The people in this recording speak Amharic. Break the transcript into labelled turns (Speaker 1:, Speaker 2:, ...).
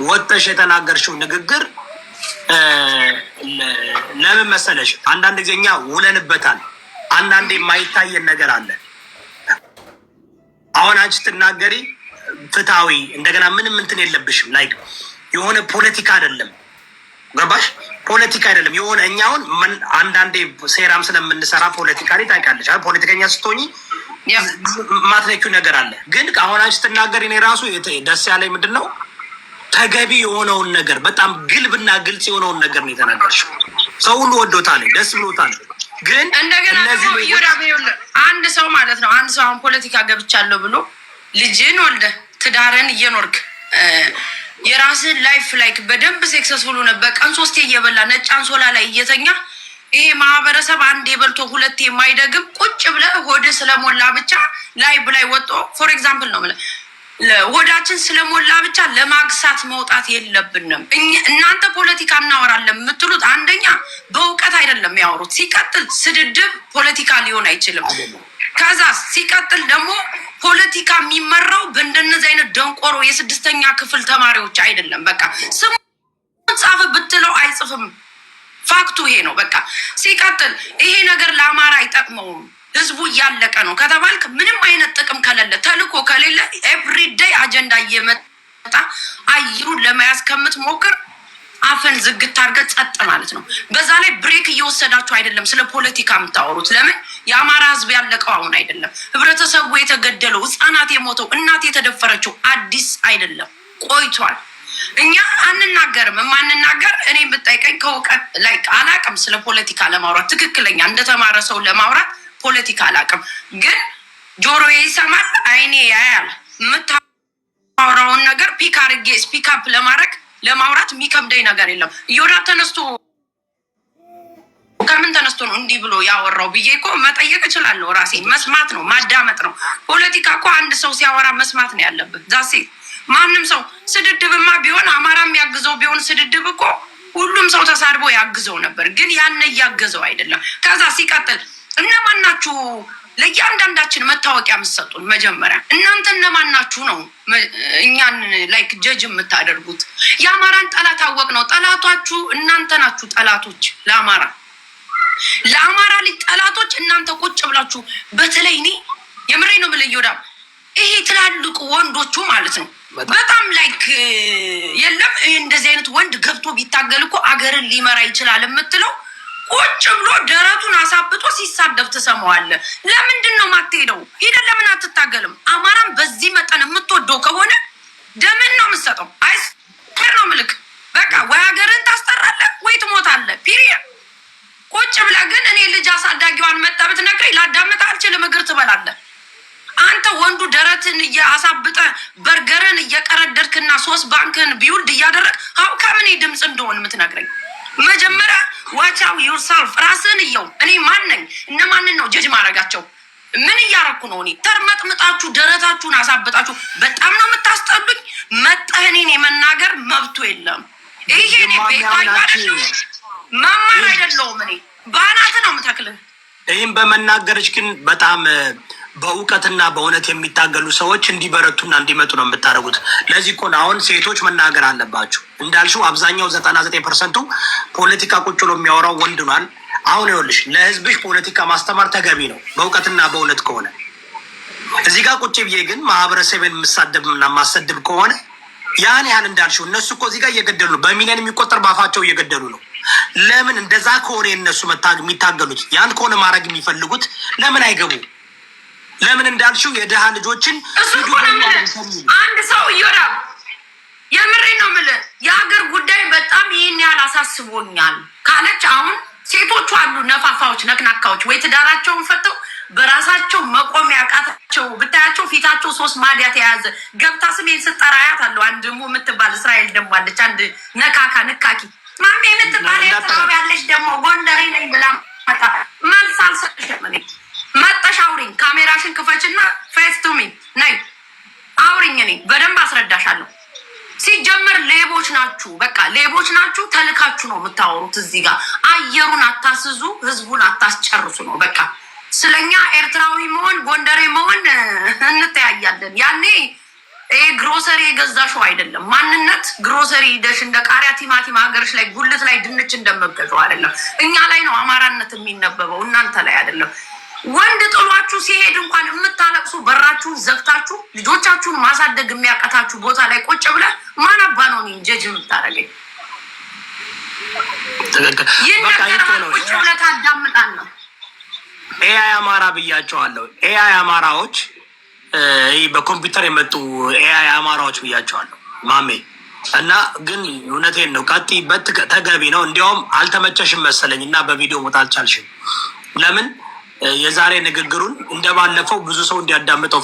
Speaker 1: ወጥተሽ የተናገርሽው ንግግር ለምን መሰለሽ? አንዳንድ ጊዜ እኛ ውለንበታል። አንዳንዴ የማይታየን ነገር አለ። አሁን አንቺ ስትናገሪ ፍትሐዊ እንደገና ምንም እንትን የለብሽም። Like የሆነ ፖለቲካ አይደለም፣ ገባሽ? ፖለቲካ አይደለም። የሆነ እኛ አሁን አንዳንዴ ሴራም ስለምንሰራ ፖለቲካ ላይ ታውቂያለሽ፣ ፖለቲከኛ ስትሆኚ ማትነኪው ነገር አለ። ግን አሁን አንቺ ስትናገሪ እኔ ራሱ ደስ ያለኝ ምንድን ነው፣ ተገቢ የሆነውን ነገር፣ በጣም ግልብና ግልጽ የሆነውን ነገር ነው የተናገርሽው። ሰው ሁሉ ወዶታል፣ ደስ ብሎታል። ግን
Speaker 2: እንደገና ደግሞ አንድ ሰው ማለት ነው፣ አንድ ሰው አሁን ፖለቲካ ገብቻለሁ ብሎ ልጅን ወልደህ ትዳርን እየኖርክ የራስህን life like በደንብ successful ሆነህ በቀን ሶስቴ እየበላ ነጭ አንሶላ ላይ እየተኛ፣ ይሄ ማህበረሰብ አንዴ በልቶ ሁለቴ የማይደግም፣ ቁጭ ብለህ ሆድ ስለሞላ ብቻ ላይ ብላይ ወጦ፣ for example ነው የምልህ፣ ሆዳችን ስለሞላ ብቻ ለማግሳት መውጣት የለብንም። እናንተ ፖለቲካ እናወራለን የምትሉት አንደኛ በእውቀት አይደለም ያወሩት። ሲቀጥል ስድድብ ፖለቲካ ሊሆን አይችልም። ከዛ ሲቀጥል ደግሞ ፖለቲካ የሚመራው በእንደነዚህ አይነት ደንቆሮ የስድስተኛ ክፍል ተማሪዎች አይደለም። በቃ ስሙን ጻፍ ብትለው አይጽፍም። Fact ኡ ይሄ ነው። በቃ ሲቀጥል ይሄ ነገር ለአማራ አይጠቅመውም፣ ህዝቡ እያለቀ ነው ከተባልክ፣ ምንም አይነት ጥቅም ከሌለ፣ ተልኮ ከሌለ፣ everyday አጀንዳ እየመጣ አየሩን ለመያዝ ከምትሞክር አፍን ዝግት አድርገህ ጸጥ ማለት ነው። በዛ ላይ break እየወሰዳችሁ አይደለም ስለ ፖለቲካ የምታወሩት። ለምን? የአማራ ህዝብ ያለቀው አሁን አይደለም። ህብረተሰቡ የተገደለው፣ ህጻናት የሞተው፣ እናት የተደፈረችው አዲስ አይደለም፣ ቆይቷል። እኛ አንናገርም። የማንናገር እኔ ብጠይቀኝ ከእውቀት ላይ አላቅም። ስለ ፖለቲካ ለማውራት፣ ትክክለኛ እንደተማረ ሰው ለማውራት ፖለቲካ አላቅም። ግን ጆሮዬ ይሰማል፣ አይኔ ያያል። የምታወራውን ነገር pick አድርጌ speak up ለማድረግ፣ ለማውራት የሚከብደኝ ነገር የለም። እዮዳብ ተነስቶ ከምን ተነስቶ ነው እንዲህ ብሎ ያወራው ብዬ እኮ መጠየቅ እችላለሁ። ራሴ መስማት ነው፣ ማዳመጥ ነው። ፖለቲካ እኮ አንድ ሰው ሲያወራ መስማት ነው ያለብህ። That's it። ማንም ሰው ስድድብማ ቢሆን፣ አማራ የሚያግዘው ቢሆን ስድድብ እኮ ሁሉም ሰው ተሳድቦ ያግዘው ነበር። ግን ያን እያገዘው አይደለም። ከዛ ሲቀጥል እነማን ናችሁ ለእያንዳንዳችን መታወቂያ የምትሰጡን? መጀመሪያ እናንተ እነማን ናችሁ ነው እኛን like judge የምታደርጉት? የአማራን ጠላት አወቅ ነው። ጠላቷችሁ እናንተ ናችሁ። ጠላቶች ለአማራ ልጅ ጠላቶች እናንተ ቁጭ ብላችሁ። በተለይ እኔ የምሬ ነው የምልህ እዮዳብ፣ ይሄ ትላልቁ ወንዶቹ ማለት ነው፣ በጣም like የለም እንደዚህ አይነት ወንድ ገብቶ ቢታገል እኮ አገርን ሊመራ ይችላል የምትለው ቁጭ ብሎ ደረቱን አሳብጦ ሲሳደብ ትሰማዋለህ። ለምንድን ነው የማትሄደው? ሄደህ ለምን አትታገልም? አማራን በዚህ መጠን የምትወደው ከሆነ ደምን ነው የምትሰጠው። I swear ነው ምልክ፣ በቃ ወይ ሀገርን ታስጠራለህ ወይ ትሞታለህ። Period። ቁጭ ብለህ ግን እኔ ልጅ አሳዳጊዋን መጣ ብትነግረኝ ላዳምጥ አልችልም። እግር ትበላለህ። አንተ ወንዱ ደረትን እያሳብጠ በርገርን እየቀረደድክና ሶስት ባንክን build እያደረግ how come እኔ ድምፅ እንደሆን የምትነግረኝ? መጀመሪያ watch out yourself፣ ራስህን እየው። እኔ ማን ነኝ? እነማንን ነው judge ማድረጋቸው? ምን እያረኩ ነው? እኔ ተርመጥምጣችሁ ደረታችሁን አሳብጣችሁ በጣም ነው የምታስጠሉኝ። መጠህ እኔን የመናገር መብቱ የለም። ይሄ እኔ ቤታ መማር አይደለሁም። እኔ በአናት ነው የምተክልህ።
Speaker 1: ይህም በመናገርሽ ግን በጣም በእውቀትና በእውነት የሚታገሉ ሰዎች እንዲበረቱና እንዲመጡ ነው የምታደርጉት። ለዚህ እኮ ነው አሁን ሴቶች መናገር አለባቸው እንዳልሽው። አብዛኛው 99% ኡ ፖለቲካ ቁጭ ብሎ የሚያወራው ወንድ ኗል። አሁን ይኸውልሽ፣ ለህዝብሽ ፖለቲካ ማስተማር ተገቢ ነው በእውቀትና በእውነት ከሆነ። እዚህ ጋር ቁጭ ብዬ ግን ማህበረሰብን የምሳደብና የማሰድብ ከሆነ ያን ያህል እንዳልሽው እነሱ እኮ እዚህ ጋር እየገደሉ ነው። በሚሊዮን የሚቆጠር ባፋቸው እየገደሉ ነው። ለምን እንደዛ ከሆነ የእነሱ የሚታገሉት ያን ከሆነ ማድረግ የሚፈልጉት ለምን አይገቡ? ለምን እንዳልሽው የድሃ ልጆችን
Speaker 2: እሱ እኮ ነው የምልህ። አንድ ሰው እዮዳብ፣ የምሬ ነው የምልህ፣ የሀገር ጉዳይ በጣም ይህን ያህል አሳስቦኛል ካለች፣ አሁን ሴቶቹ አሉ ነፋፋዎች፣ ነክናካዎች፣ ወይ ትዳራቸውን ፈተው በራሳቸው መቆም ያቃታቸው፣ ብታያቸው ፊታቸው ሶስት ማዲያት የያዘ፣ ገብታ ስሜን ስጠራ አያት አለው። አንድ ሙ የምትባል እስራኤል ደግሞ አለች። አንድ ነካካ ንካኪ ማሜ የምትባል ኤርትራዊ ያለች ደግሞ ጎንደሬ ነኝ ብላ መጣ። መልስ አልሰጥሽም እኔ። መጠሽ አውሪኝ። ካሜራሽን ክፈችና face to me ነይ አውሪኝ። እኔ በደንብ አስረዳሻለሁ። ሲጀመር ሌቦች ናችሁ፣ በቃ ሌቦች ናችሁ። ተልካችሁ ነው የምታወሩት። እዚህ ጋር አየሩን አታስዙ፣ ህዝቡን አታስጨርሱ ነው በቃ። ስለኛ ኤርትራዊ መሆን፣ ጎንደሬ መሆን እንተያያለን። ያኔ ይሄ ግሮሰሪ የገዛሽው አይደለም። ማንነት ግሮሰሪ ሂደሽ እንደ ቃሪያ ቲማቲም ሀገርሽ ላይ ጉልት ላይ ድንች እንደመገዛው አይደለም። እኛ ላይ ነው አማራነት የሚነበበው፣ እናንተ ላይ አይደለም። ወንድ ጥሏችሁ ሲሄድ እንኳን የምታለቅሱ፣ በራችሁን ዘግታችሁ ልጆቻችሁን ማሳደግ የሚያቀታችሁ ቦታ ላይ ቁጭ ብለህ ማን አባ ነው እኔን judge የምታደርገኝ?
Speaker 1: ትክክል። በቃ ይህ
Speaker 2: ይነገርሃል።
Speaker 1: ነው።
Speaker 2: ቁጭ ብለህ ታዳምጣለህ።
Speaker 1: AI አማራ ብያቸዋለሁ። AI አማራዎች፣ ይህ በኮምፒውተር የመጡ AI አማራዎች ብያቸዋለሁ ማሜ። እና ግን እውነቴን ነው፣ ቀጥይበት፣ ተገቢ ነው። እንዲያውም አልተመቸሽም መሰለኝ እና በቪዲዮ መውጣት አልቻልሽም። ለምን የዛሬ ንግግሩን እንደባለፈው ብዙ ሰው እንዲያዳምጠው